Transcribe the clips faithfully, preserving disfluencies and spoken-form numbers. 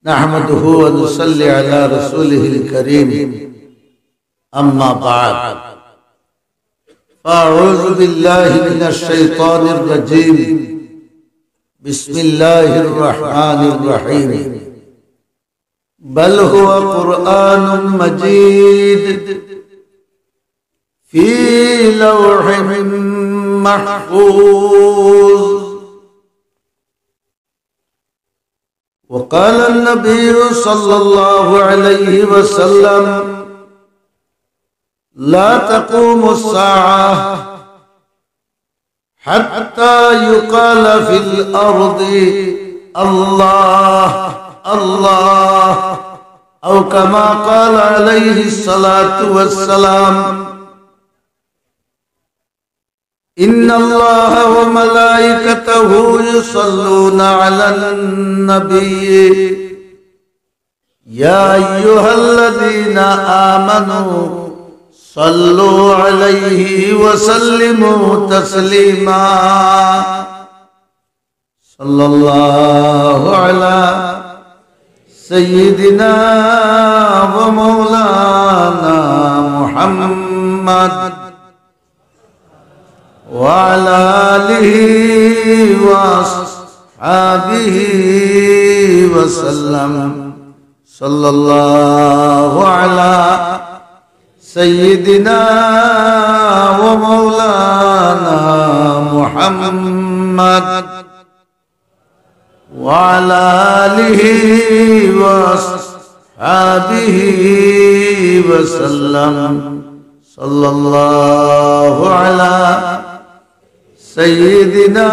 نحمده ونصلي على رسوله الكريم. أما بعد، فأعوذ بالله من الشيطان الرجيم. بسم الله الرحمن الرحيم. بل هو قرآن مجيد في لوح محفوظ. وقال النبي صلى الله عليه وسلم: لا تقوم الساعة حتى يقال في الأرض: الله، الله، أو كما قال عليه الصلاة والسلام. إن الله وملائكته يصلون على النبي. يا أيها الذين آمنوا صلوا عليه وسلموا تسليما. صلى الله على سيدنا ومولانا محمد وعلى آله وأصحابه وسلم. صلى الله على سيدنا ومولانا محمد وعلى آله وأصحابه وسلم. صلى الله على سيدنا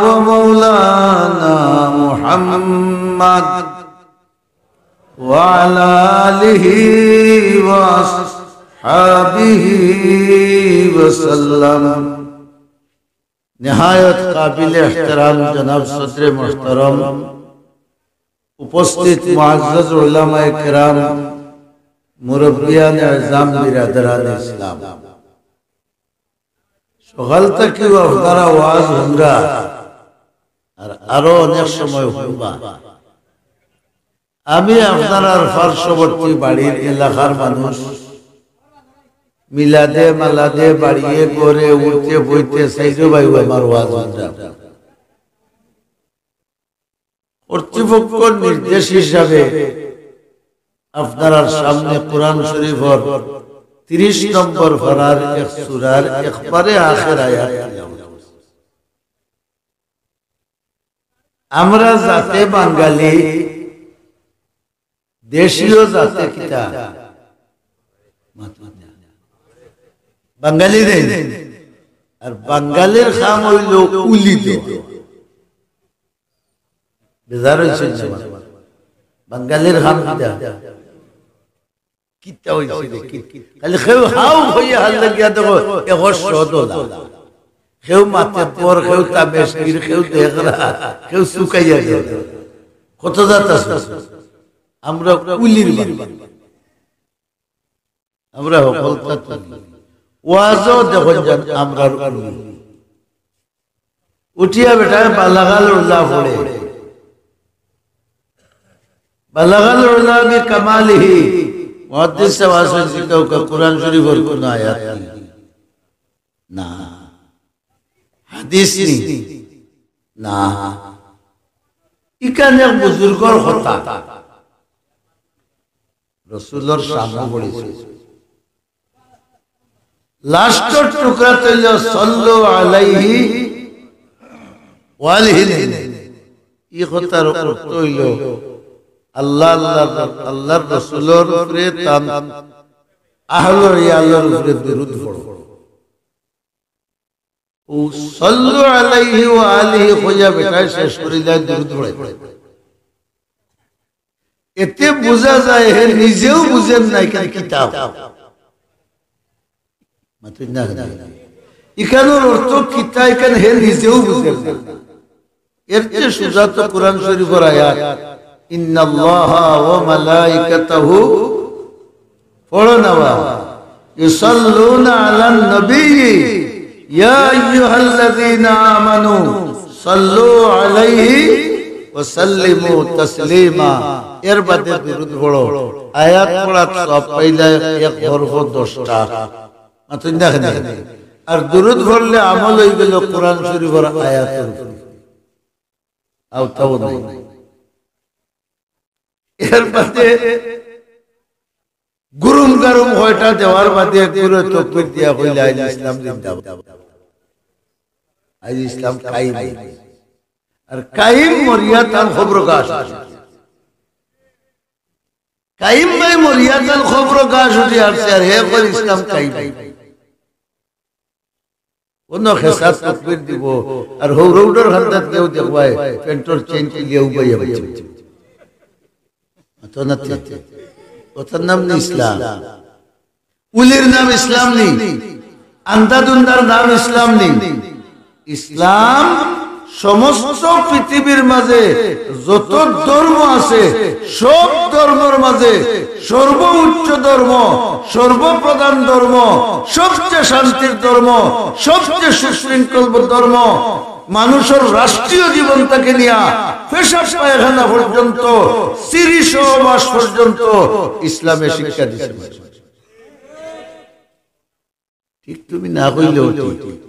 ومولانا محمد وعلى آله وأصحابه وسلم. নেহায়েত কাবিলে এহতেরাম জনাব সদরে মুহতারাম, উপস্থিত মুআজ্জাজ উলামায়ে কেরাম, মুরব্বিয়ানে এজাম, বিরাদরানে ইসলাম, সকাল থাকিউ আপনারা ওয়াজ হুনরা, আর আরো অনেক সময় হুনবা। আমি আপনারার পার্শ্ববর্তী বাড়ির এলাকার মানুষ, মিলাদে মালাদে বাড়িয়ে ঘরে উঠতে বইতে চাইরো ভাইউ আমার ওয়াজ হুনরা। কর্তৃপক্ষর নির্দেশ হিসাবে আপনারার সামনে কোরআন শরীফর তিরিশ নম্বর পারার এক সূরার একবারে আখের আয়াত তিলাওয়াত করছি। আমরা জাতে বাঙালি, দেশীয় জাতে কিতা? বাঙালি দেই। আর বাঙালির কাম অইলো উলি দেওয়া। বেজার অইছে না? বাঙালির কাম কিতা? কিতা অইছে রে? কি-, খালি কেউ হাউ কইয়া হাল্লা গিয়া দেখো, এগো সদলা। কেউ মাতেব্বর, কেউ তামেশগির, কেউ দেখরা, কেউ শুকাইয়া গেল। কত জাত আছে। আমরা উলির বাড়ি। আমরা হকলতা তুলি। ওয়াজও দেখো যান, আমরা উলি। উঠিয়া বেটায় বালাগাল উলা পড়ে। বালাগাল উলা বিকামালিহি। মুহাদ্দিস সাহেব আছেন, শিক্ষা কোরআন শরীফর কোন আয়াত নেই। না। হাদিস নেই। না। ইখান এক বুজুর্গর কথা। রসুলর সামনে পড়েছে। লাস্টর টুকরা তইল, "সল্লু আলাইহি ওয়ালিহি।" ই কথার অর্থ অইল, আল্লাহ, আল্লাহর, আল্লাহর রসুলর উপরে, তান আহলর ইয়ালর উপরে দুরুদ পড়ো। ও "সল্লু আলাইহি ওয়া আলিহি" কইয়া বেটায় শেষ করি দেয় দুরুদ পড়ে। এতে বুঝা যায় হে নিজেও বুঝের না ইখান কিতা। মাতইন না কেনে? ইখানর অর্থ কিতা ইখান হে নিজেও বুঝের না। এর চেয়ে সোজা তো কোরআন শরীফর আয়াত, "ইন্নাল্লাহা ওয়া মালাইকাতাহু", পড়ো না বা, "ইউসাল্লুনা আলান নবী, ইয়া আইয়ুহাল্লাযীনা আমানু সাল্লু আলাইহি ওয়াসাল্লিমু তাসলিমা। এর বাদে দুরুদ পড়ো। আয়াত পড়াত সওয়াব পাইলায় এক হরফো দশটা। মাতইন না কেনে? আর দুরুদ পড়লে আমল অইগেলো কোরআন শরীফর আয়াতর উপরে। আওতাও নাই। এর বাদে গুরুম গারুম কয়টা দেওয়ার বাদে একবারে তকবির দিয়া কইলে, "আইজ ইসলাম জিন্দাবাদ, আইজ ইসলাম কায়েম।" আর কায়েম মরিয়া তান কবরো ঘাস উঠে। কায়েম ভাই মরিয়া তান কবরো ঘাস উঠি হারছে, আর হে কয় ইসলাম কায়েম। অনো খেসাত তকবির দিবো, আর হউ রোডর কান্দাত গিয়াউ দেখবায়, প্যান্টর চেইন খুলিয়া উবাইয়া বইছে। অতো না তে, অতার নাম নি ইসলাম। উলির নাম ইসলাম নি, আন্দাদুন্দার নাম ইসলাম নি। ইসলাম সমস্ত পৃথিবীর মাঝে যত ধর্ম আছে, সব ধর্মর মাঝে সর্বোচ্চ ধর্ম, সর্বপ্রধান ধর্ম, সবচেয়ে শান্তির ধর্ম, সবচেয়ে সুশৃঙ্খল ধর্ম। মানুষর রাষ্ট্রীয় জীবন থাকি নিয়া পেশাব পায়খানা পর্যন্ত, স্ত্রী সহবাস পর্যন্ত ইসলামে শিক্ষা দিছে। ঠিক তুমি না কইলেও ঠিক,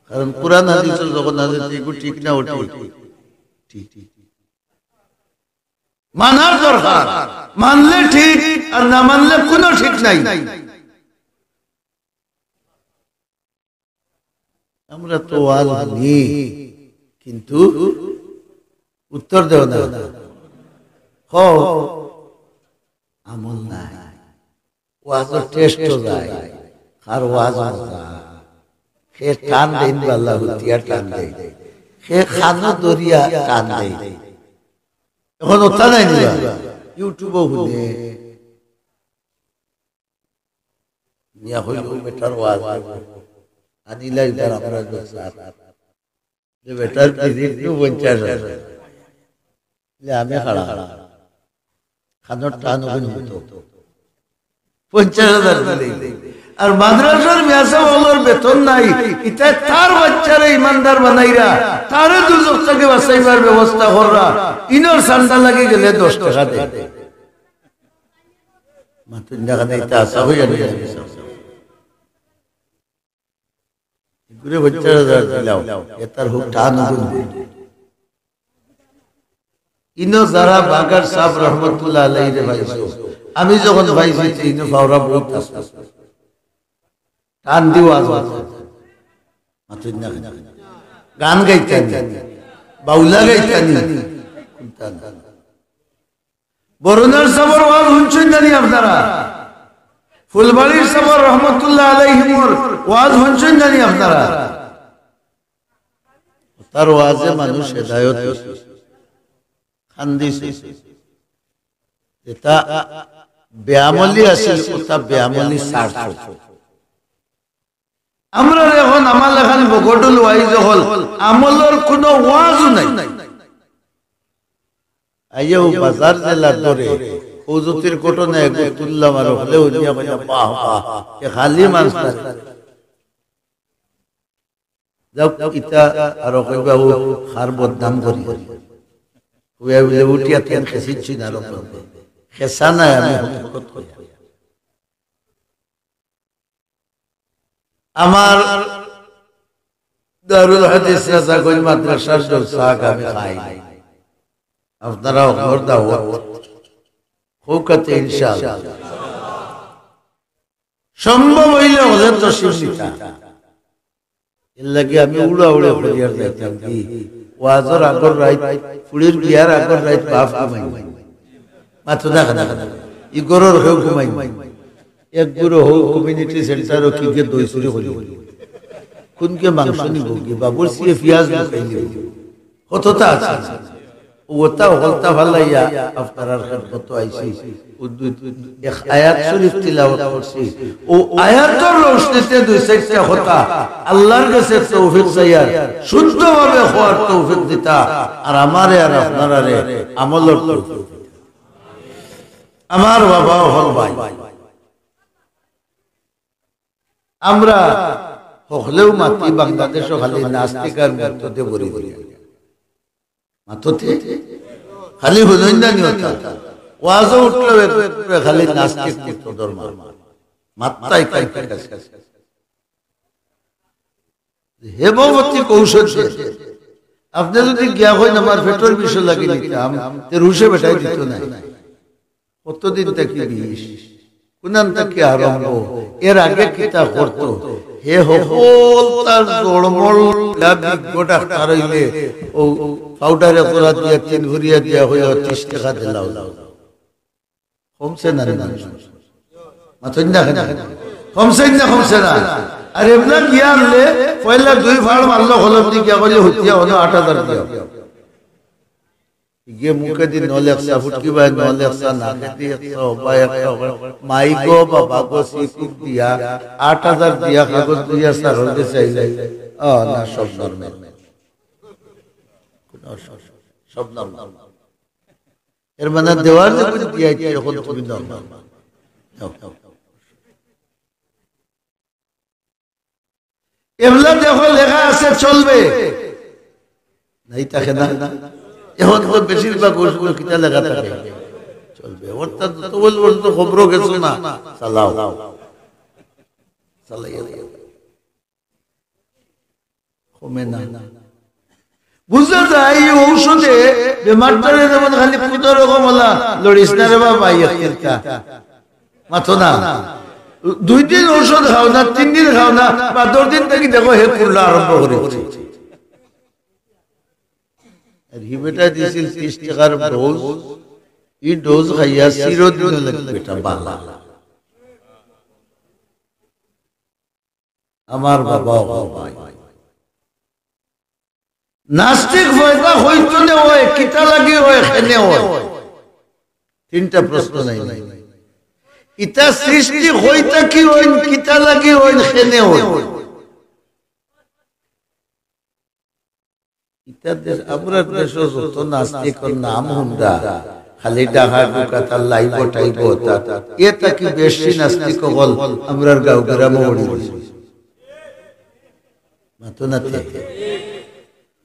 কারণ কোরআন হাদিসও যখন আছে, এগু ঠিক না ও ঠিক? ঠিক। মানার দরকার, মানলে ঠিক, আর না মানলে কোনো ঠিক নাই। আমরা তো ওয়াজ হুনি, কিন্তু উত্তর দেও না। কও, আমল নাই। ওয়াজর টেস্টও যায়, কার ওয়াজ মজা। হে টান দেইন বালা হুতিয়া টান দেইন, হে কানো ধরিয়া টান দেইন। অখন অতা নাই নি বা, YouTube-ও হুনে। মিয়া কইল, "ও বেটার ওয়াজ।" আনিলাই তার আমরা দোষ আর। যে বেটার ভিজিট তো পঞ্চাশ হাজার। যে আমি খাড়া। কানোর টান অখন হুনতো। পঞ্চাশ হাজার দিলে। আর মাদ্রাসার মিয়া সাব অকলর বেতন নাই। ইতায় তার বাইচ্চারে ইমানদার বানাইরা, তারে দুজখ থাকি বাঁচাইবার ব্যবস্থা কররা। ইনোর চান্দা লাগি গেলে দশ টেকা দেয়। মাতুন দেখা নাই, তা আশা হইয়া নিয়ে যাবে সব। এগুরে পঞ্চাশ হাজার দিলাও, এতার হোক টান অখন। ইনো যারা বাগার সাব রহমতুল্লাহ আলাইহিরে পাইছো, আমি যখন পাইছি, তে ইনো পাওরা বউত আছে। টান দি ওয়াজ। মাতুন না। গান গাইতা নি, বাউলা গাইতা নি, কুনতা না। বরুণার সাবর ওয়াজ হুনছইন জানি আপনারা? ফুলবাড়ির সাবর রহমতুল্লাহ আলাইহিমর ওয়াজ হুনছইন জানি আপনারা? তার ওয়াজে মানুষ হেদায়ত অইছে, কান্দিছে। যেটা বেআমলি আছিল, ওটা বেআমলি ছাড়ছে। আমরা অখন আমার লাখান বগডুল ওয়াইজ অকল, আমলর কুনু ওয়াজও নাই। আইয়াও বাজার জেলার ধরে, কৌজতির ঘটনা এগু তুললাম আর হকলে হুনিয়া কইলা, "বাহ, বাহ, এ খালি মানষে।" যাউক, ইতা আরো কইবা, ও খার বদনাম করি। কইয়া বলে, "উঠিয়া তেন খেসিচ্ছি না, আরো কইবে। খেসা নাই, আমি হকিকত কইয়া।" আমার দারুল হাদিস রাজাগঞ্জ মাদ্রাসার জলসা আগামী খাই। আপনারা হকলর দাওয়াত। হউকাতে ইনশাআল্লাহ। সম্ভব অইলে হকলে তশরিফ নিতা। এর লাগি আমি উড়াউড়ি করিয়ার যাইতাম কি, ওয়াজর আগর রাইত, ফুড়ির বিয়ার আগর রাইত বাফ ঘুমাই। মাতো না খানা খানা। ই ঘরর কেউ ঘুমাই। এক গুরু হউ কমিউনিটি সেন্টারও কি গিয়ে দই চুরি করি। কুনকে মাংস নিব কি, বাবুর্চিয়ে পিয়াজ লুকাই নিব। কততা আছে। ওটা হকলতা ফালাইয়া আপনারার খেদমতো আইছি। ও দুই, এক আয়াত শরীফ তিলাওয়াত করছি। ও আয়াতর রোশনীতে দুই চাইরটা কথা আল্লাহর গেছে তৌফিক চাইয়ার, শুদ্ধভাবে কওয়ার তৌফিক দিতা, আর আমারে আর আপনারারে আমলর তৌফিক দিতা। আমার বাবা অকল ভাই, আমরা হকলেউ মাতি বাংলাদেশো খালি নাস্তিক আর মুরতাদে ভরি ভরি। মাততে খালি হুনইন না নি অতা। ওয়াজো উঠলো একবারে খালি নাস্তিক মুর্তদর মাত। মাত্তাই কাই কাই কাই। হেমবতী কৌশল সে। আপনে যুদি গিয়া কইন, "আমার পেটর বিষো লাগি নিতাম", তে রুশে বেটায় দিতো নায়। কতদিন থাকি বিষ, কুনান থাকি আরম্ভ, এর আগে কিতা করতো? হে হকলতা জড়মড় ইলা বিজ্ঞ ডাক্তার অইলে, অউ পাউডারে করা দিয়া, তিন ঘুরিয়া দিয়া কইয়া ত্রিশ টেকা দিলাও। কমছে না নি? মাতইন না কেনে? কমছে না, কমছে না? আর এমনে গিয়া আনলে, পয়লা দুই ফাড় মারলো কলম দি, গিয়া কইলে, "হুতিয়া অনো আট হাজার দিও।" ইগে মুখেদি নল একসা, ফুটকি বায় নল একসা, নাকেদি একসা, হবায় একটা, হবায়, মাই গো, বাবা গো, সিকুক দিয়া, আট হাজার দিয়া, কাগজ দিয়া, স্যারর গেছে আইলে, "ও না, সব নরমাল, সব নরমাল।" এর মানে দেওয়ার যে বুঝি দিয়া আইছে, এখন তুমি নরমাল। এগুলা দেখো, লেখা আছে চলবে, নাই থাকে না। এখন তো বেশিরভাগ ওষুধ কিতা লেখা থাকে, চলবে। অর্থাৎ যত বলবো, তো খবরও গেছো না, চালাও, চালাইয়া যাও। কমে না। বুঝা যায়, এই ঔষধে বেমারটারে যেমন খালি কুনো রকম অলা, "লড়িস না রে বাবা, ইয়ে খেলতা।" মাতো না। দুই দিন ঔষধ খাও না, তিন দিন খাও না, বাদর দিন থাকি দেখো হে কুল্লা আরম্ভ করি। আর হি বেটা দিছিল ত্রিশ টাকার ডোজ, ই ডোজ খাইয়া চিরদিন লাগি বেটা বালা। আমার বাবা, ও ভাই, নাস্তিক পয়দা হইতো নে হয়, কিতা লাগি হয়, কেনে হয়? তিনটা প্রশ্ন নাই, নাই। ইতা সৃষ্টি হইতা কি হইন, কিতা লাগি হইন, কেনে হইন? ইতা দেশ, আমরার দেশো যত নাস্তিকর নাম হুনরা, খালি ডাহা ডুকা তার লাইব টাইব তা, এ থাকি বেশি নাস্তিক অকল আমরার গাঁও গ্রামো অড়ি রইছে। মাতো না তে।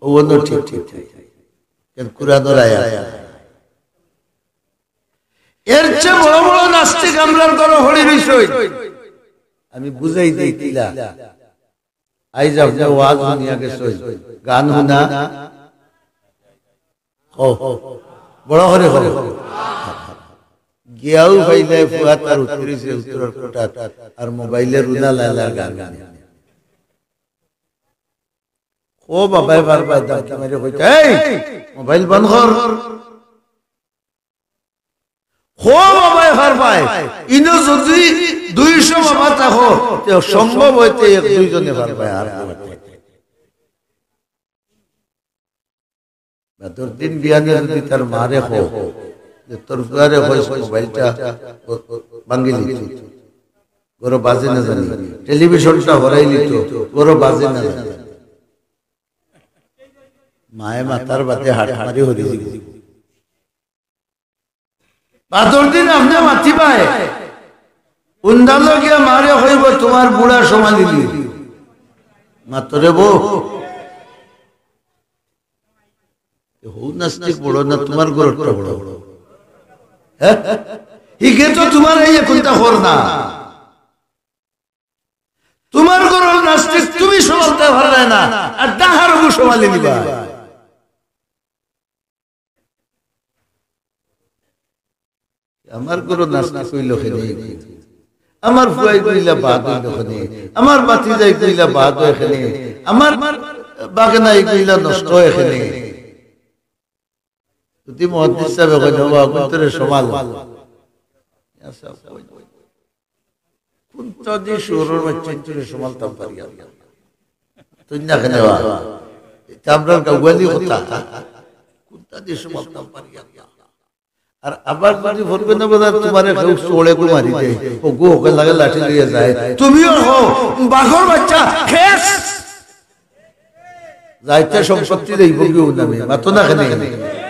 ও অন্য ঠিক, ঠিক, ঠিক। কেন কুরআনর আয়াত। এর চেয়ে বড় বড় নাস্তিক আমরার ঘরো হড়ি রইছে। আমি বুঝাই দেই কিলা। আইজ আপনে ওয়াজ হুনিয়া গেছইন, গান হুনা? ও, বড় করি কও। গিয়াও পাইলে ফুয়া তার উত্তরিছে, উত্তরর কোঠাত, আর মোবাইলে রুনা লায়লার গান হুনে। ও বাবায় বারবার দাঁত মারি কইতা, "এই, মোবাইল বন্ধ কর।" হো বাবায় পারবায়, ইনো যদি দুইশো বাবা থাকো, তে সম্ভব অইতে এক দুইজনে পারবায়, আর কেউ পারবায় না। বাদর দিন বিয়ানে যদি তার মারে কও যে, "তোর ফুয়ারে কইস মোবাইলটা ভাঙ্গি লিতো, ঘরো বাজে না জানি, টেলিভিশনটা হরাই লিতো, ঘরো বাজে না জানি।" মায়ে মাতার বাদে হাট মারি হরি দিবো। বাদর দিন আপনে মাতিবায়, উন্দালো গিয়া মারে কইবো, "তোমার বুড়া সমালি দিও।" মাতরে বউ। এ হউ নাস্তিক বড় না তোমার ঘরটা বড়? হ্যাঁ? হিগে তো তোমার এই কোনটা কর না। তোমার ঘরর নাস্তিক তুমি সমালতে পাররায় না, আর ডাহার বউ সমালি নিবা। আমার ঘরো নাস্তিক অইলো কেনে, আমার ফুয়াই কইলা বাদ অইলো কেনে, আমার ভাতিজাই কইলা বাদ অয় কেনে, আমার বাগনাই কইলা নষ্ট অয় কেনে। যদি মুহাদ্দিস সাবে কইন, "বাবা, কুনতরে সমাল।" কুনতা দি শহরর বাচ্চাইন্তরে সমালতাম পারি আমি? তুই না কেনে বা? ইটা আমরার গাউয়ালি কথা। কুনতা দি সমালতাম পারি আমি? আর আবার যদি ফরবে না বাজার, তোমারে কেউ চড়ে গু মারি দেয়, ও গু ওকে লাগে লাঠি লইয়া যায়, তুমিও হো বাঘর বাচ্চা, খেস। যাইতে সম্পত্তি দেইব কেউ নামে, মাতো না কেনে?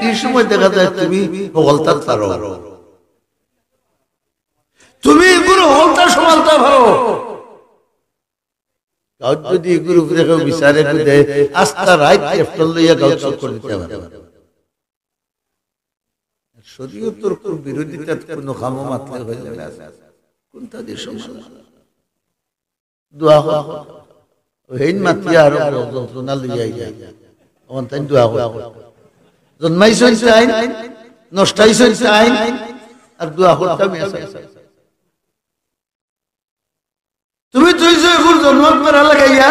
এই সময় দেখা যায় তুমি হকলতাত পারো। তুমি ইগুর হকলতা সমালতা পারো। গাউত যদি ইগুর উপরে কেউ বিচারে কু দেয়, আস্তা রাইত লেপটপ লইয়া গাউত চক্কর দিতে পারে। শরীয়তর কুন বিরোধিতাত কুনু কামো মাতলে কইলে না, কুনটা দিয়া সমাধান? দোয়া কর। অউ হেইন মাতিয়া আরো যন্ত্রণা লইয়া আইয়া। অখন তাইন দোয়া কর। জন্মাইছইন তাইন, নষ্টাইছইন তাইন, আর দোয়া করতাম। তুমি থইছো এগুর জন্মত মারা লাগাইয়া,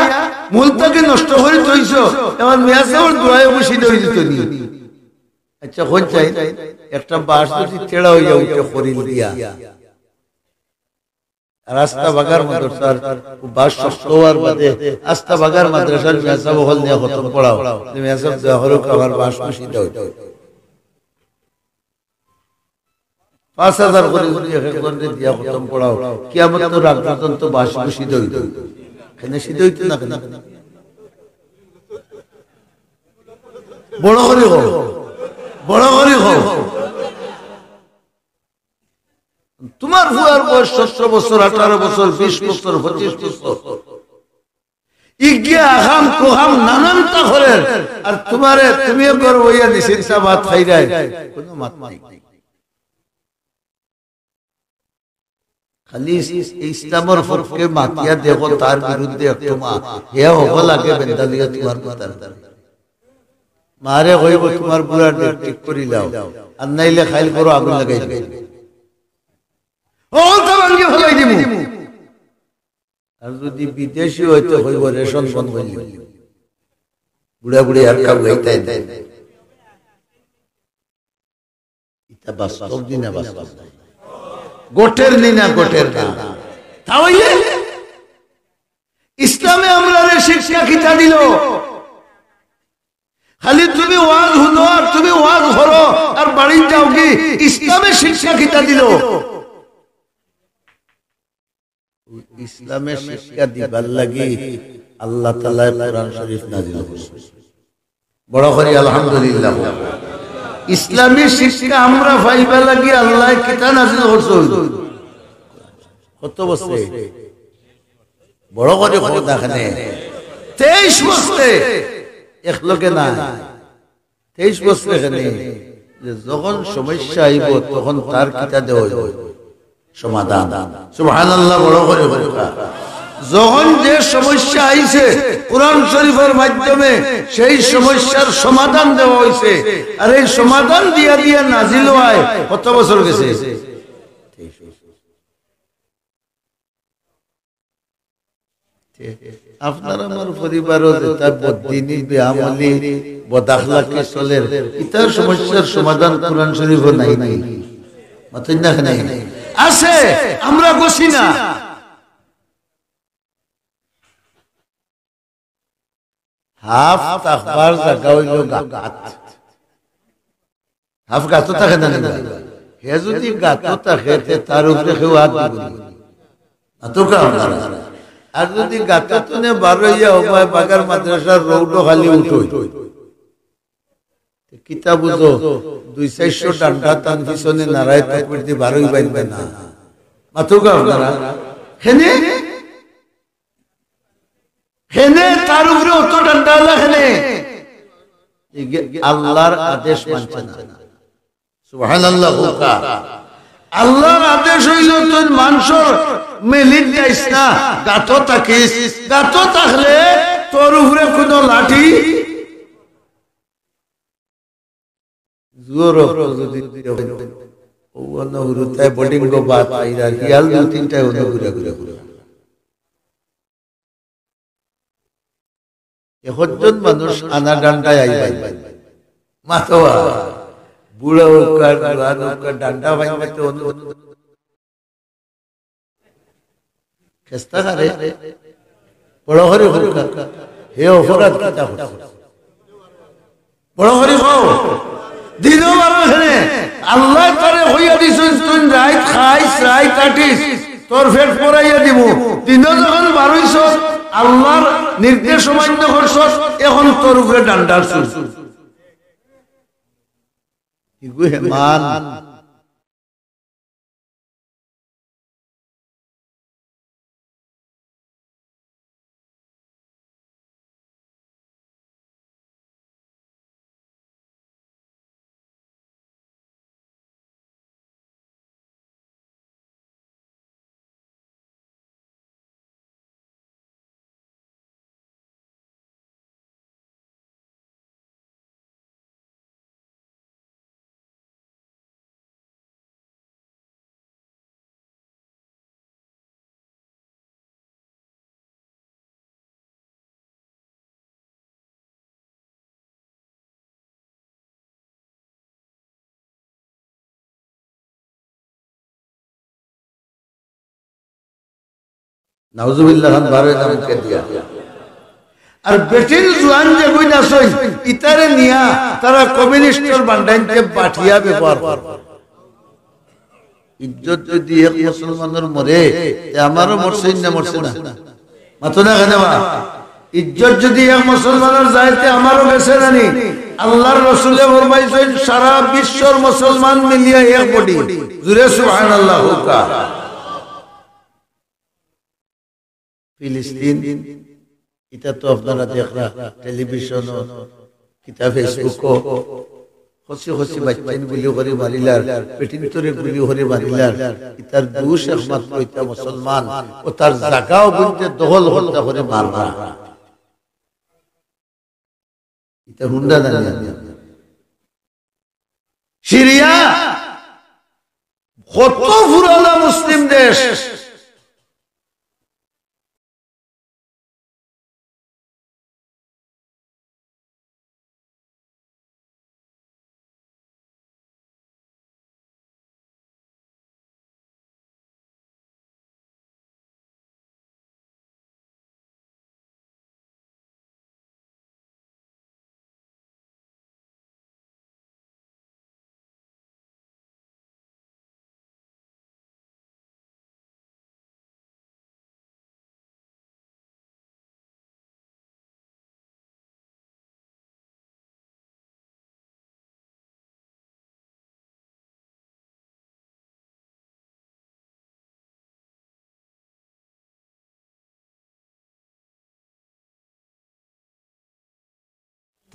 মূল থাকি নষ্ট করি থইছো। এবার মিয়া সাবর দোয়ায় খুশি অই দিত নি? আচ্ছা, কইন চাই, একটা বাঁশ যদি তেড়া অইয়া উঠে খরিল দিয়া, আর আস্তা বাগার মাদ্রাসার বাঁশ শক্ত অওয়ার বাদে আস্তা বাগার মাদ্রাসার মিয়া সাব অকল নিয়া খতম পড়াও, যে মিয়া সাব দোয়া করউক, আমার বাঁশ খুশি দাও। পাঁচ হাজার করি যদি এক একজনরে দিয়া খতম পড়াও, কিয়ামতর আগ পর্যন্ত বাঁশ সিধা অইতো। কেনে সিধা অইতো না কেনে? বড় করি কও, বড় করি কও। তুমার ফুয়ার বয়স সতেরো বছর, আঠারো বছর, বিশ বছর, পঁচিশ বছর। ইগিয়ে আকাম কুকাম নানানতা করের, আর তুমারে, তুমি ঘরো বইয়া নিশ্চিন্তা ভাত খাইরায়, কুনু মাত নাই। খালি ইস-, ইসলামর পক্ষে মাতিয়া দেখো, তার বিরুদ্ধে একটু মা, হে হব লাগে বেন্দা লইয়া তুমার কথার। মারে কইবো, তুমার বুড়া ডেট ঠিক করি লাও, আর নাইলে খাইল করো আগুন লাগাই দিবো। ও তো ভাঙ্গি ফেলাই দিমু। আর যদি বিদেশি অয় তে কইবো রেশন বন্ধ করি দিমু। বুড়া বুড়ি আর খাওয়াইতায় নায়। ইটা বাস্তব নি না বাস্তব নায়? ঘটের নি না ঘটের না? তাইলে ইসলামে আমরারে শিক্ষা কিতা দিলো? খালি তুমি ওয়াজ হুনো আর তুমি ওয়াজ করো আর বাড়িত যাওগি, ইসলামে শিক্ষা কিতা দিলো? ইসলামে শিক্ষা দিবার লাগি আল্লাহ তাআলায় কোরআন শরীফ নাজিল করছইন। বড় করি আলহামদুলিল্লাহ। ইসলামী শিক্ষা আমরা পাইবার লাগি আল্লায় কিতা নাজিল করছইন? কত বছরে? বড় করি কও না কেনে? তেইশ বছরে। একলগে না। তেইশ বছরে কেনে? যে যখন সমস্যা আইবো, তখন তার কিতা দেওয়া অইবো? সমাধান। সুবহানাল্লাহ, বড় করি কও। যখন যে সমস্যা আইছে, কোরআন শরীফর মাধ্যমে সেই সমস্যার সমাধান দেওয়া অইছে। আর এই সমাধান দিয়া দিয়া নাজিল অয় কত বছর গেছে? আপনার আমার পরিবারো যেতা বদদিনি, বেআমলি, বদআখলাকি চলের, ইতার সমস্যার সমাধান কোরআন শরীফো নাই নি? মাতইন না কেনে? আছে, আমরা গছি না। হাফ থাকবার জাগা অইলো গাত। হাফ গাতো থাকে না নি? হে যদি গাতো থাকে, তে তার উপরে কেউ আত দিবো নি? মাতো কা আপনারা। আর যদি গাতো তুনে বারইয়া অবায় বাগার মাদ্রাসার রোডো খালি উঠো, তে কিতা বুঝো? দুই চাইরশো ডান্ডা তান পিছনে নারায় তকবির দি বারইবায় না। মাতো কা আপনারা। হেনে হেনে তার উপরে অত ডান্ডা অইলা কেনে? ইগে আল্লাহর আদেশ মানছে না। সুবহানাল্লাহ কউক্কা। আল্লাহর আদেশ অইলো, তুই মানষর মেলিত যাইস না, গাতো থাকিস। গাতো থাকলে তোর উপরে কুনু লাঠি জুয়ো রক্ত যদি দিতে হয়, ও অন্য হুরুতায় বডিং গো বাত আইরা, হিয়াল দুই তিনটায় অন্য ঘুরে ঘুরে ঘুরে। একজন মানুষ আনা ডান্ডায় আইবায়। মাতোয়া, বুড়া অউক্কা, জোয়ান অউক্কা, ডান্ডা ভাঙতে অন্য খেস্তা কারে? বড় করি কউক্কা। হে অপরাধ কিতা করছে? বড় করি কও। দিনো বারো কেনে? আল্লায় তারে কইয়া দিছইন, তুই রাইত খাইস, রাইত আটিস, তোর পেট ভরাইয়া দিমু। দিনো যখন বারইছস, আল্লাহর নির্দেশ অমান্য করছস, এখন তোর উপরে ডান্ডার চুল। ইগু হেমান। নাউজুবিল্লাহ খান বারো নামকে দিয়া। আর বেটিন জুয়ান যেগুইন আছইন, ইতারে নিয়া তারা কমিউনিস্টর বান্ডাইনতে বাটিয়া ব্যবহার করবা। ইজ্জত যদি এক মুসলমানর মরে, তে আমারও মরছে না, মরছে না? মাতো না কেনে বা? ইজ্জত যদি এক মুসলমানর যায়, তে আমারও গেছে না নি? আল্লাহর রসুলে ফরমাইছইন, সারা বিশ্বর মুসলমান মিলিয়া এক বডি। জুরে সুবহানাল্লাহ কউক্কা। ফিলিস্তিন, ইটা তো আপনারা দেখরা টেলিভিশনো, কিতা Facebookও, খসি খসি বাইচ্চাইন গুলি করি মারিলার, বেটিন্তরে গুলি করি মারিলার। ইতার দুষ একমাত্র ইতা মুসলমান, অউ তার জাগাও বুলতে দখল হত্যা করি মাররা। ইতা হুন্ডা জানি আমি। সিরিয়া কত পুরানা মুসলিম দেশ।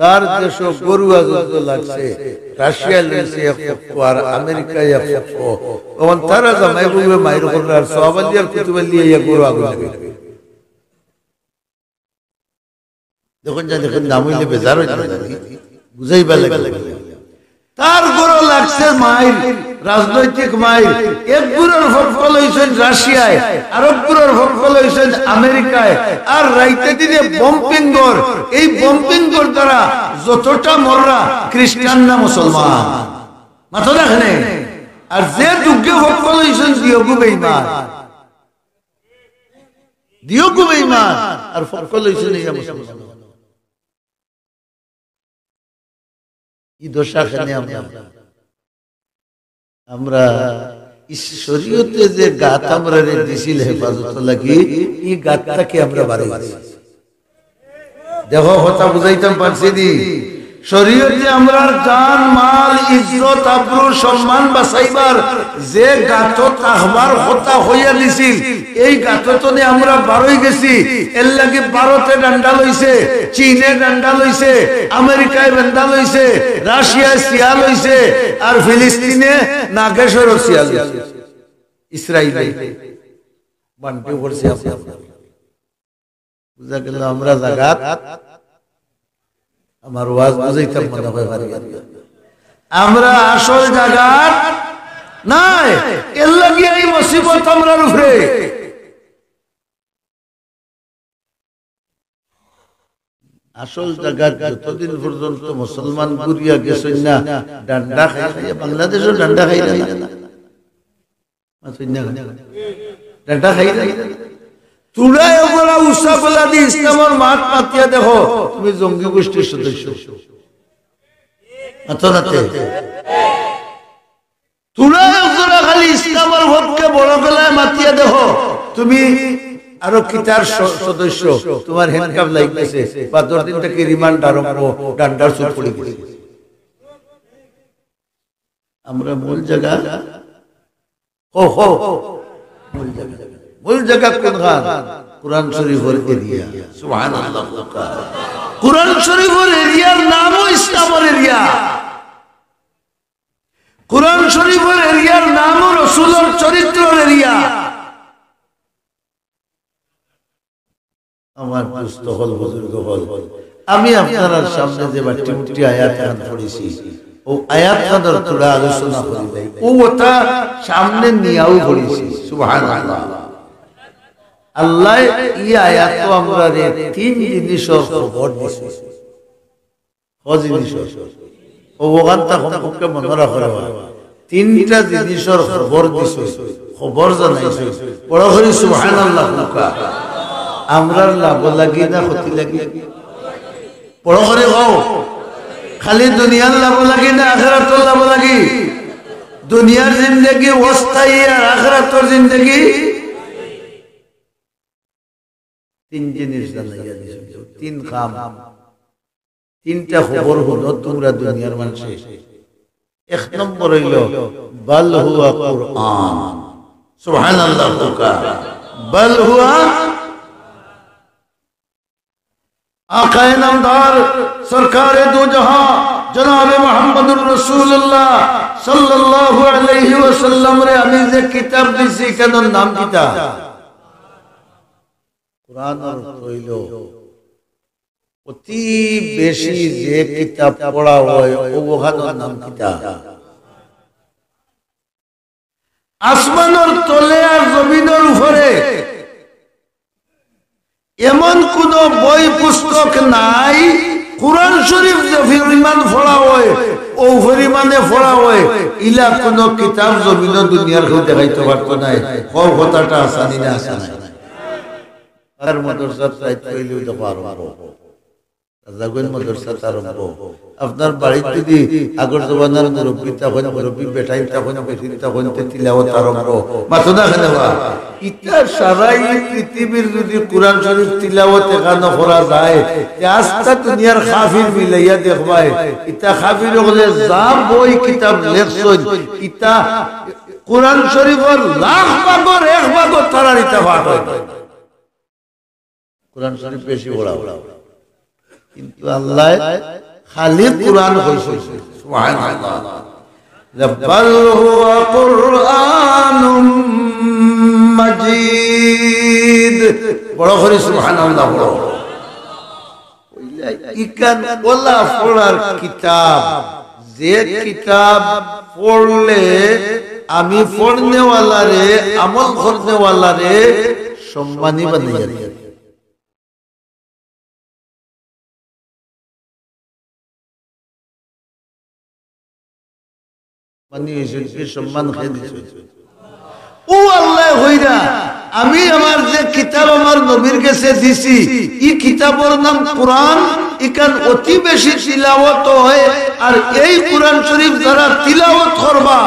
তার দেশো গরু আগুন লাগছে, রাশিয়া লইছে এক পক্ষ আর আমেরিকায় এক পক্ষ। অখন তারা জামাই বউয়ে মাইর কররা আর সওয়াব আলী আর কুতুব আলী আইয়া গরু আগুন লাগে। দেখুন যা, দেখুন, নাম অইলে বেজার অইতো না, বুঝাইবার লাগি। তার ঘরো লাগছে মাইর, রাজনৈতিক মাইর। এক গুরুর পক্ষ লইছইন রাশিয়ায়, আরক গুরুর পক্ষ লইছইন আমেরিকায়। আর রাইতে দিনে বোমা ফিঙ্গর, এই বোমা ফিঙ্গর দ্বারা যতটা মররা খ্রিস্টান না মুসলমান। মাতো দেখনে। আর যে দুগ্গে পক্ষ লইছইন দিয়োগু বেইমান। দিয়োগু বেইমান, আর পক্ষ লইছইন ইয়া মুসলমান। ই দশা কেনে আমরা? আমরা ই শরীয়তে যে গাত আমরারে দিছিল হেফাজত লাগি, ই গাত থাকি আমরা বারই গেছি। দেখো, কথা বুঝাইতাম পারছি নি? শরীয়তে আমরার জান, মাল, ইজ্জত, আবরু, সম্মান বাঁচাইবার যে গাতো থাকবার কথা কইয়া দিছিল, এই গাতো তনে আমরা বারই গেছি। এর লাগি ভারতে ডান্ডা লইছে, চীনে ডান্ডা লইছে, আমেরিকায় ডান্ডা লইছে, রাশিয়ায় শিয়াল অইছে, আর ফিলিস্তিনে নাগেশ্বরর শিয়াল অইছে, ইসরাইলে বান্টি করছে আপনার। বুঝা গেল, আমরা জাগাত, আমার ওয়াজ বুঝাইতাম মনে হয় পারি না। আমরা আসল জাগাত নাই, এর লাগি এই মুসিবত আমরার উপরে। আসল জাগাত যতদিন পর্যন্ত মুসলমান ঘুরিয়া গেছইন না, ডান্ডা খাইয়া খাইয়া, বাংলাদেশও ডান্ডা খাইরা না। মাতইন না। ডান্ডা খাইরা না। তুরা এগুলা উষা বলা দি ইসলামর মাত মাতিয়া দেখো, তুমি জঙ্গি গোষ্ঠীর সদস্য। মাতো না তে। তুরা এগুলা খালি ইসলামর পক্ষে বড় গলায় মাতিয়া দেখো, তুমি আরো কিতার স-, সদস্য, তুমার handcuff লাগি গেছে, বাদর দিন থাকি রিমান্ড আরম্ভ, ডান্ডার চুপ পড়ি গেছে। আমরা মূল জাগা, হো, হো, মূল জাগা, মূল জাগা কোনখান? কোরআন শরীফর এরিয়া। সুবহানাল্লাহ। কোরআন শরীফর এরিয়ার নামও ইসলামর এরিয়া। কোরআন শরীফর এরিয়ার নামও রসুলর চরিত্রর এরিয়া। আমার দোস্ত অকল, বুজুর্গ অকল, আমি আপনারার সামনে যে বাট্টি মুট্টি আয়াত খান পড়ছি, অউ আয়াত খানর থুড়া আলোচনা করি নাই। অউ কথা সামনে নিয়াও পড়ছি। সুবহানাল্লাহ। আল্লায় ই আয়াতো আমরারে তিন জিনিসর খবর দিছে। ক জিনিসর? অউ অখানতা কমপক্ষে মনো রাখো রে বা। তিনটা জিনিসর খবর দিছে। খবর জানাইছইন। বড় করি সুবহানাল্লাহ কউক্কা। আমরার লাভ লাগি না ক্ষতি লাগি? বড় করি কও। খালি দুনিয়ার লাভ লাগি না আখিরাতর লাভ লাগি? দুনিয়ার জিন্দেগি অস্থায়ী আর আখিরাতর জিন্দেগি। তিন জিনিস জানাইয়া দিছইন, তিন কাম, তিনটা খবর হুনো তুমরা দুনিয়ার মানষে। এক নম্বর অইলো, বাল হুয়া কুরআন। সুবহানাল্লাহ কউক্কা। বাল হুয়া আকায়ে নামদার সরকারে দু জাহান জনাবে মুহাম্মদুর রাসূলুল্লাহ সাল্লাল্লাহু আলাইহি ওয়াসাল্লামরে আমি যে কিতাব দিছি, ইখানর নাম কিতা? কুরআনর অর্থ অইলো অতি বেশি যে কিতাব পড়া অয়, অউ অখানর নাম কিতা? আসমানর তলে আর জমিনর উপরে এমন কুনু বই পুস্তক নাই, কুরআন শরীফ যে পরিমাণ পড়া অয়, অউ পরিমাণে পড়া অয়, ইলা কুনু কিতাব জমিনো দুনিয়ার কেউ দেখাইতো পারতো নায়। কও কথাটা হাছা নি না হাছা নায়? আর মাদ্রাসাত রাইত অইলেউ দেখো আরম্ভ। রাজাগঞ্জ মাদ্রাসাত আরম্ভ। আপনার বাড়িত যুদি আগর জমানার মুরব্বি থাকইন, মুরব্বি বেটাইন থাকইন, বেটিন থাকইন, তে তিলাওয়াত আরম্ভ। মাতো না কেনে বা? ইতা সারা ই পৃথিবীর যুদি কুরআন শরীফ তিলাওয়াত একখানো করা যায়, তে আস্তা দুনিয়ার কাফির মিলাইয়া দেখবায়, ইতা কাফির অকলে যা বই কিতাব লেখছইন, ইতা কুরআন শরীফর লাখ ভাগর এক ভাগও তারার ইতা পাঠ অয় না। কুরআন শরীফ বেশি পড়া অয়। কিন্তু আল্লায় খালি কুরআন কইছইন। সুবহানাল্লাহ। বাল হুয়া কুরআনুম মাজিদ। বড় করি সুবহানাল্লাহ বলো। ইখান অলা পড়ার কিতাব, যে কিতাব পড়লে আমি পড়নেওয়ালারে, আমল করনেওয়ালারে সম্মানী বানাইয়া দেয়। মানে, এই সম্মান কে দিছে? অউ আল্লায় কইরা, আমি আমার যে কিতাব আমার নবীর গেছে দিছি, ই কিতাবর নাম কুরআন, ইখান অতি বেশি তিলাওয়াত অয়, আর এই কুরআন শরীফ যারা তিলাওয়াত করবা,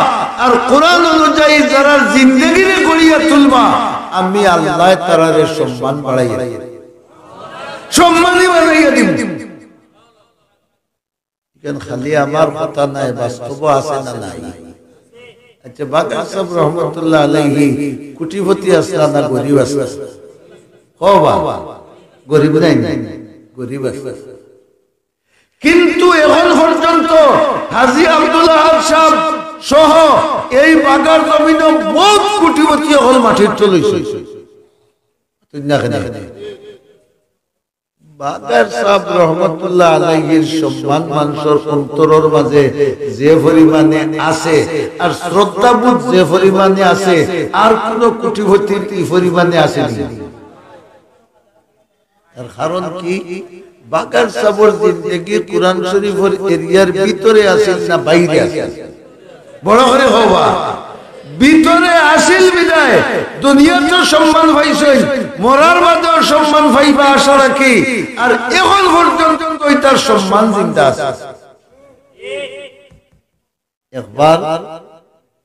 আর কুরআন অনুযায়ী যারা জিন্দেগিরে গড়িয়া তুলবা, আমি আল্লায় তারারে সম্মান বাড়াইয়া দিমু, সম্মানী বানাইয়া দিমু। ইখান খালি আমার কথা নায়, বাস্তবও আছে না নাই? আচ্ছা, বাগার সাব রহমতুল্লাহ আলাইহি কোটিপতি আছলা না গরিব আছলা? কও বা, গরিব নায় নি? গরিব আছলা। কিন্তু এখন পর্যন্ত হাজী আব্দুল ওয়াহাব সাব সহ এই বাগার জমিনো বউত কোটিপতি অকল মাটির তল অইছে। ঠিক না কেনে? বাগার সাব রহমতুল্লাহ আলাইহির সম্মান মানষর অন্তরর মাঝে যে পরিমাণে আছে, আর শ্রদ্ধাবোধ যে পরিমাণে আছে, আর কুনু কোটিপতির ই পরিমাণে আছে নি? তার কারণ কি? বাগার সাবর জিন্দেগি কুরআন শরীফর এরিয়ার ভিতরে আছিল না বাইরে আছিল? বড় করি কও বা। ভিতরে আছিল বিধায় দুনিয়াত সম্মান পাইছইন, মরার বাদেও সম্মান পাইবা আশা রাখি। আর এখন পর্যন্ত ইতার সম্মান জিন্দা আছে। একবার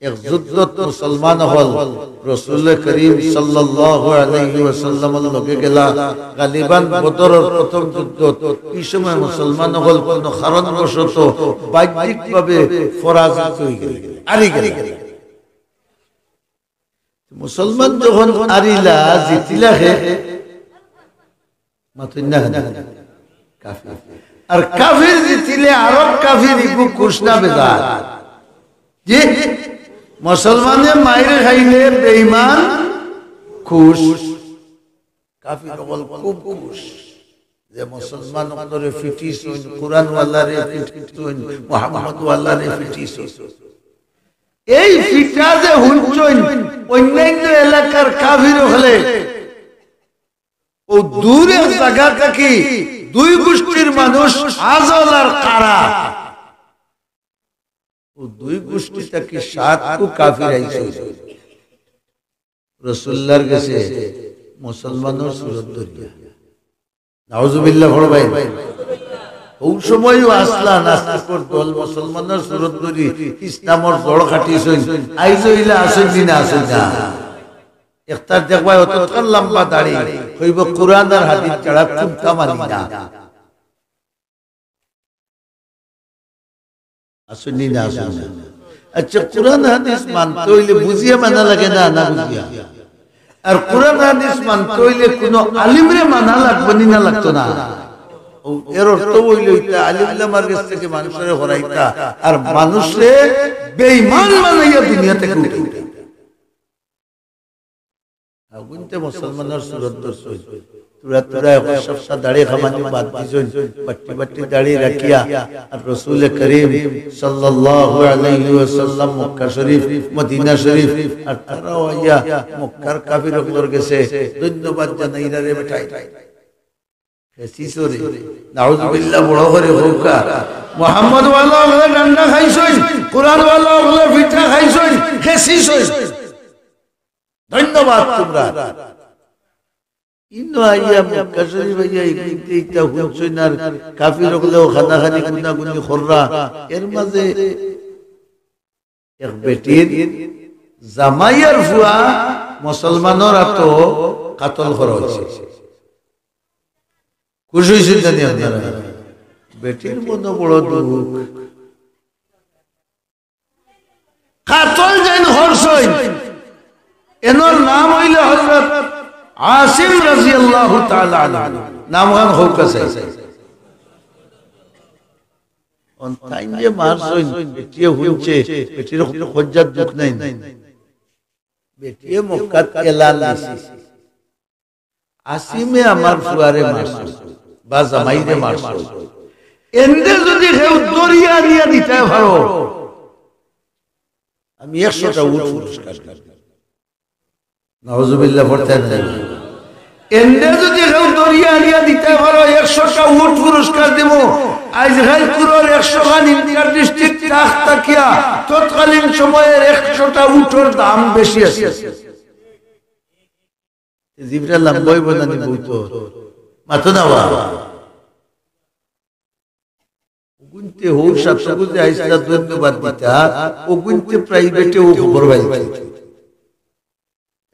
এক যুদ্ধত মুসলমান অকল রসুল করিম সাল্লাল্লাহু আলাইহি ওয়াসাল্লামর লগে গেলা, গালিবান বদরর প্রথম যুদ্ধত। ই সময় মুসলমান অকল কুনু কারণবশত বাহ্যিকভাবে পরাজিত অইগেলা, হারিগেলা। মুসলমান যখন হারিলা, জিতিলা কে? মাতইন না কেনে? কাফির। আর কাফির জিতিলে আরব কাফির ইগু খুশ না বেজার? জি? মুসলমানে মাইর খাইলে বেঈমান খুশ। কাফির অকল খুব খুশ যে মুসলমান অকলরে পিটিছইন, কুরআনওয়ালারে পিটিছইন, মুহাম্মদওয়ালারে পিটিছইন। এই পিটা যে হুনছইন, অইন্যান্য এলাকার কাফির অকলে অউ দূর এক জাগা থাকি দুই গুষ্টির মানুষ আজল আর কারা, অউ দুই গুষ্টি থাকি সাত কু কাফির আইছে। রসুল্লাহর গেছে মুসলমানর সুরত ধরিয়া। নাউজুবিল্লাহ পড়বায়। অউ সময়ও আছলা নাস্তিকর দল মুসলমানর সুরত ধরি ইসলামর জড় কাটিছইন। আইজ অইলা আছইন নি না আছইন না? একটার দেখবায় অতখান লম্বা দাড়ি, কইবো কোরআন আর হাদিস ছাড়া কুন্তা মানি না। আছইন নি না আছইন না? আচ্ছা, কোরআন হাদিস মানতে অইলে বুঝিয়া মানা লাগে না, না বুঝিয়া? আর কোরআন হাদিস মানতে অইলে কুনু আলিমরে মানা লাগবো নি না লাগতো না? অউ এর অর্থ অইলো ইটা আলিম উলামার গেছ থাকি মানষরে হরাইতা, আর মানষরে বেঈমান বানাইয়া দুনিয়া থাকি উঠাইতা। অগুইন্তে মুসলমানর সুরত ধরছইন। থুড়া থুড়া এখন সবসা দাড়ি কামানি বাদ দিছইন, বাট্টি বাট্টি দাড়ি রাখিয়া। আর রসুলে করিম সাল্লাল্লাহু আলাইহি ওয়াসাল্লাম মক্কা শরীফ, মদিনা শরীফ, আর তারাও আইয়া মক্কার কাফির অকলর গেছে ধন্যবাদ জানাইরা রে বেটাইন। হেসি সরে। নাউজুবিল্লাহ বড় করি কউক্কা। মোহাম্মদ ওয়ালা অকলে ডান্ডা খাইছইন, কোরআন ওয়ালা অকলে পিঠা খাইছইন, হেসি সরে। ধন্যবাদ তুমরার। ইনো আইয়া মক্কা শরীফ আইয়া ইগুইন্তে ইটা হুনছইন আর কাফির অকলেও কানাকানি গুনাগুনি কররা। এর মাঝে এক বেটির জামাইর ফুয়া মুসলমানর আতো কাতল করা অইছে। খুশি অইছইন জানি আপনারা? বেটির মনো বড় দুখ। কাতল যেইন করছইন, এনর নাম অইলো হযরত আসিম রাদিয়াল্লাহু তাআলা আনহু। নামখান কউক্কা চাই। অন তাইন যে মারছইন, বেটিয়ে হুনছে, বেটির কুনু কইজ্জাত দুখ নাই। বেটিয়ে মক্কাত এলান দিছে, আসিমে আমার ফুয়ারে মারছে বা জামাইরে মারছে। এনরে যুদি কেউ ধরিয়া আনিয়া দিতায় পারো, আমি একশোটা উট পুরস্কার দিমু। নাউজুবিল্লাহ পড়তায় নায়। এনরে যুদি কেউ ধরিয়া আনিয়া দিতায় পারো, একশোটা উট পুরস্কার দিমু। আইজ কাইল কুরর একশো খান ইন্টার ডিস্ট্রিক্ট ট্রাক থাকিয়া তৎকালীন সময়ের একশোটা উটর দাম বেশি আছিল। জিবরা লম্বা অইবো না নি বউত? মাতো না বা। অগুইন্তে হউ সাতগু যে আইছলা ধন্যবাদ দিতা, অগুইন্তে প্রাইভেটে অউ খবর পাইছে।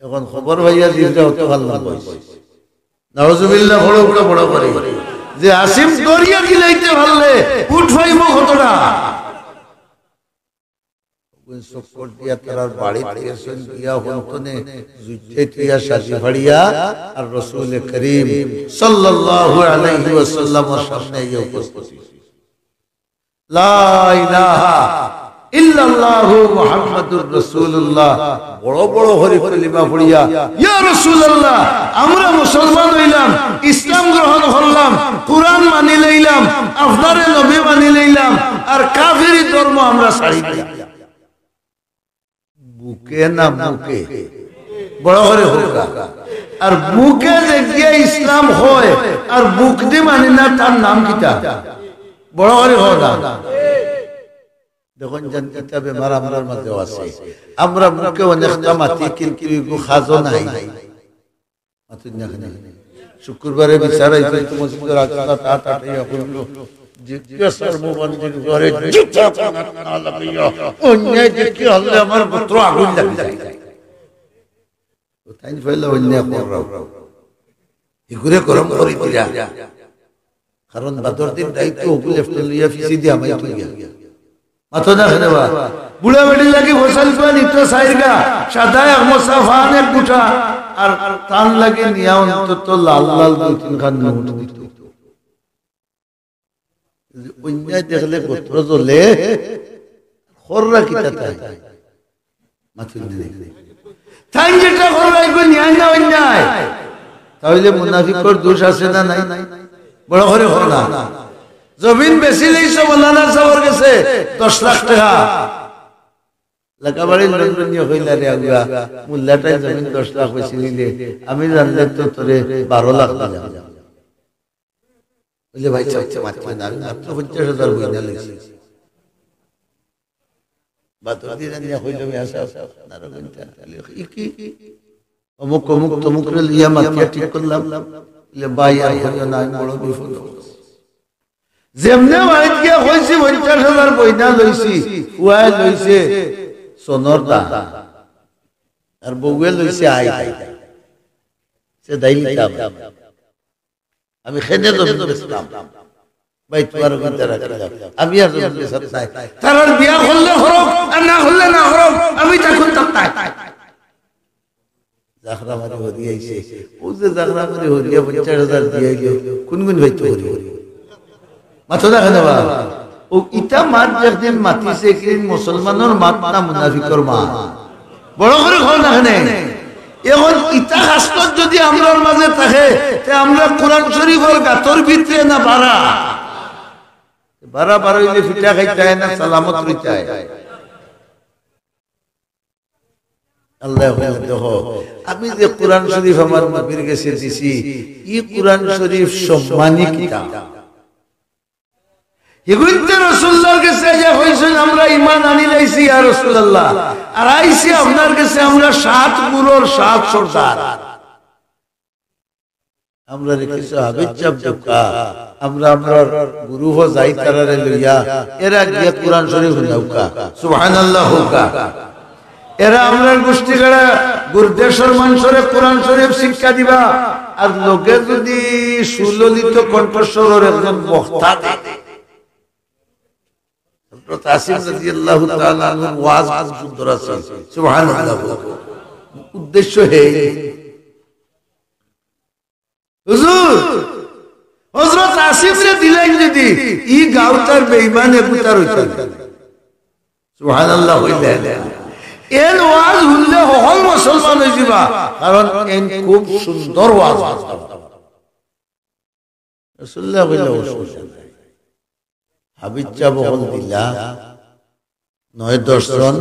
এখন খবর পাইয়া জিবরা অত ভালা লাগছে। নাউজুবিল্লাহ, বড় বড় বড় করি। যে আসিম ধরিয়া দিলাইতে পারলে উট পাইবো কতটা? চক্কর দিয়া তারার বাড়িত গেছইন, গিয়া হন্তনে জুইতে থুইয়া সাজি ফাড়িয়া আর রসুলে করিম সাল্লাল্লাহু আলাইহি ওয়াসাল্লামর সামনে আইয়া উপস্থিত। লা ইলাহা ইল্লাল্লাহু মুহাম্মাদুর রাসূলুল্লাহ। বড় বড় করি কলিমা পড়িয়া, ইয়া রাসূলুল্লাহ, আমরা মুসলমান অইলাম, ইসলাম গ্রহণ করলাম, কোরআন মানি লইলাম, আপনারে নবী মানি লইলাম, আর কাফিরি ধর্ম আমরা ছাড়ি দিলাম। বুকে না মুখে? বড় করি কউক্কা। আর বুকে যে গিয়া ইসলাম কয়, আর বুকদি মানে না, তার নাম কিতা? বড় করি কও না। দেখইন যেন কিতা বেমার আমরার মাঝেও আছে। আমরা মুখে অনেকটা মাতি, কিন্তু ইগু কাজো নাই। মাতইন না কেনে? শুক্রবারে বিচার আইতো, তো মসজিদর আলোচনা তা তাতে এখন যে কে সর্বমন্দির ঘরে জিতে আপনার না লাগাইয়া, অন্যায় দেখি হলে আমার গোত্র আগুন লাগি যায়। তো তাইন পয়লা অন্যায় কররাও। ইগুরে গরম করি দিরা। কারণ বাদর দিন দায়িত্ব অগুলে লেফটে লইয়া পিছে দিয়া মাই তুলিয়া। মাতো না কেনে বা? বুড়া বেটির লাগি ফসল কুয়া নিত চাইরগা, সাদা এক মশা, ফান এক গুটা, আর তান লাগি নিয়া অন্তত লাল লাল দুই তিন খান নোট দিত। অন্যায় দেখলে গোত্র জ্বলে, কররা কিতা তাইন? মাতইন না। তাইন যেটা কররা, ইগু ন্যায় না অন্যায়? তাইলে মুনাফিকর দোষ আছে না নাই? বড় করি কও না। জমিন বেচিলাইছো মৌলানা সাবর গেছে দশ লাখ টেকা। লেখাপড়ি লন্ডনিয়ে কইলা, "রে আগুয়া, মোল্লাটায় জমিন দশ লাখ বেচিলিলে, আমি জানলে তো তোরে বারো লাখ দিলাম।" বলে, "ভাই, চাইতে মাতিও না, আমি মাত্র পঞ্চাশ হাজার বইনা লইছি।" বাদর দিন আনিয়া কইল, "মিয়া সাব, আপনারা কইতা।" তাইলে ই কি? অমুক অমুক তমুকরে লইয়া মাতিয়া ঠিক করলাম, বলে, "ভাই, আর কইও না, আমি বড় বিপদ।" যেমনে বাড়িত গিয়া কইছি, "পঞ্চাশ হাজার বইনা লইছি", পুয়ায় লইছে সোনর দাম, আর বউয়ে লইছে আই। সে দাইলিতাম। আমি খেনে জমিন বেচতাম। ভাই, তোমার ওখানটা রাখিলাম। আমি আর জমিন বেচাত নাই। তারার বিয়া করলে করউক, আর না করলে না করউক, আমি তখন তার নাই। জাখরা মারি হরি আইছে। ও যে জাখরা মারি হরিয়া পঞ্চাশ হাজার দিয়া আইলো, কোন গুণ ভাই তো হরি? মাথা দেখে না বা? ও ইটা মাত যেদিন মাতিছে, একদিন মুসলমানর মাত না মুনাফিকর মাত? বড় করি কও না কেনে? এখন ইতা খাসলত যদি আমরার মাঝে থাকে, তে আমরা কোরআন শরীফর গাতর ভিতরে না বারা? বারা বারা অইলে ফিটা খাইতায় না সালামত রইতায়? আল্লাহ বলে, "দেখো, আমি যে কোরআন শরীফ আমার নবীর গেছে দিছি, ই কোরআন শরীফ সম্মানী কিতাব।" হিগুইন্তে রাসূলুল্লাহর গেছে আইয়া কইছইন, "আমরা ঈমান আনিলাইছি ইয়া রাসূলুল্লাহ, আর আইছি আপনার গেছে আমরা সাত গুরুর সাত সর্দার।" আমরারে কিছু হাফিজ সাব দেউক্কা, আমরা আমরার গুরুও যাই তারারে লইয়া, এরা গিয়া কোরআন শরীফ হুনাউক্কা, সুবহানাল্লাহ কউক্কা। এরা আমরার গুষ্টিগাড়া গুরদেশর মানষরে কোরআন শরীফ শিক্ষা দিবা, আর লগে যদি সুললিত কণ্ঠস্বরর একজন বক্তা দেয়, হযরত আসিম রাদিয়াল্লাহু তাআলা আনহুর ওয়াজ খুব সুন্দর আছে, সুবহানাল্লাহ। উদ্দেশ্য হে, হুজুর, হযরত আসিমরে দিলাইন যদি, ই গাউতার বেঈমান এগুতার অইতা না। সুবহানাল্লাহ অইলে। এন ওয়াজ হুনলে হকল মুসলমান অইযিবা, কারণ এন খুব সুন্দর ওয়াজ। রাসূলুল্লাহ কইলা, "অসুবিধা নাই।" হাফিজ সাব অকল দিলা, নয় দশ জন,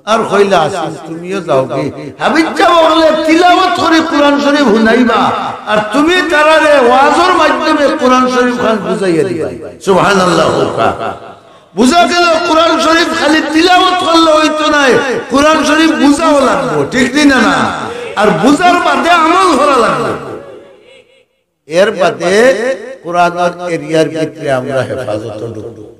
আর কইলা, "আসিম, তুমিও যাওগি।" হাফিজ সাব অকলে তিলাওয়াত করি কোরআন শরীফ হুনাইবা, আর তুমি তারারে ওয়াজর মাধ্যমে কোরআন শরীফ খান বুঝাইয়া দিবা। সুবহানাল্লাহ কউক্কা। বুঝা গেল, কোরআন শরীফ খালি তিলাওয়াত করলে অইতো নায়, কোরআন শরীফ বুঝাও লাগবো, ঠিক নি না? না, আর বুঝার বাদে আমল করা লাগবো। এর বাদে কোরআনর এরিয়ার ভিতরে আমরা হেফাজতো ঢুকবো।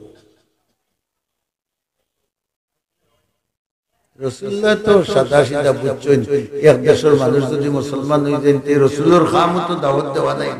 রাসূলুল্লাহ তো সাদা সিধা বুঝছইন, এক দেশর মানুষ যদি মুসলমান অইযাইন, তে রাসূলর কামও তো দাওয়াত দেওয়া নায়।